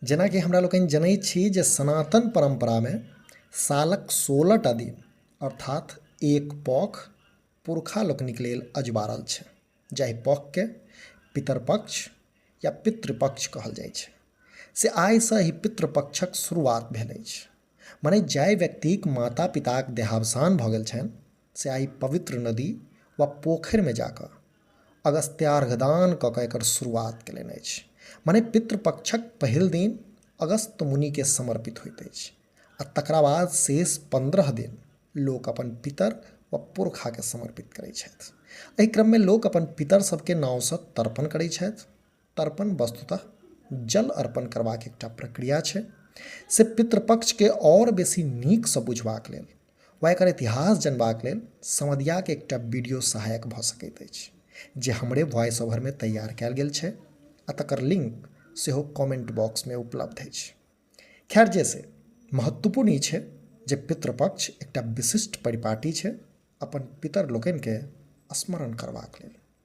जेनाकि हमरा लोकनि जनैत छी जे सनातन परम्परामे सालक 16 टा दिन अर्थात एक पख पुरखा लोकनिक लेल अजबारल छै, जाहि पखके पितरपक्ष या पितृपक्ष कहल जाइ छै। से आइसँ एहि पितृपक्षक शुरुआत भेल अछि। मने जाहि व्यक्तिक माता पिताक देहावसान भऽ गेल छनि से आइ पवित्र नदी वा पोखरिमे जाकऽ अगस्त्यार्घदान कऽ कऽ एकर शुरुआत केलनि अछि। मने पितृपक्षक पहिल दिन अगस्त मुनिके समर्पित होइत अछि आ तकरा बाद शेष 15 दिन लोक अपन पितर वा पुरखाके समर्पित करै छथि। एहि क्रममे लोक अपन पितर सबके नामसँ तर्पण करै छथि। तर्पण वस्तुतः जल अर्पण करबाक एकटा प्रक्रिया छै। से पितृपक्षके आओर बेसी नीकसँ बुझबाक लेल वा एकर इतिहास जनबाक लेल समदियाके एकटा वीडियो सहायक भऽ सकैत अछि, जे हमरे वॉइस ओवरमे तैयार कयल गेल छै आ तकर लिंक सेहो कमेंट बॉक्समे उपलब्ध अछि। खैर, जे से महत्वपूर्ण ई छै जे पितृपक्ष एकटा विशिष्ट परिपाटी छै अपन पितर लोकनिके स्मरण करबाक लेल।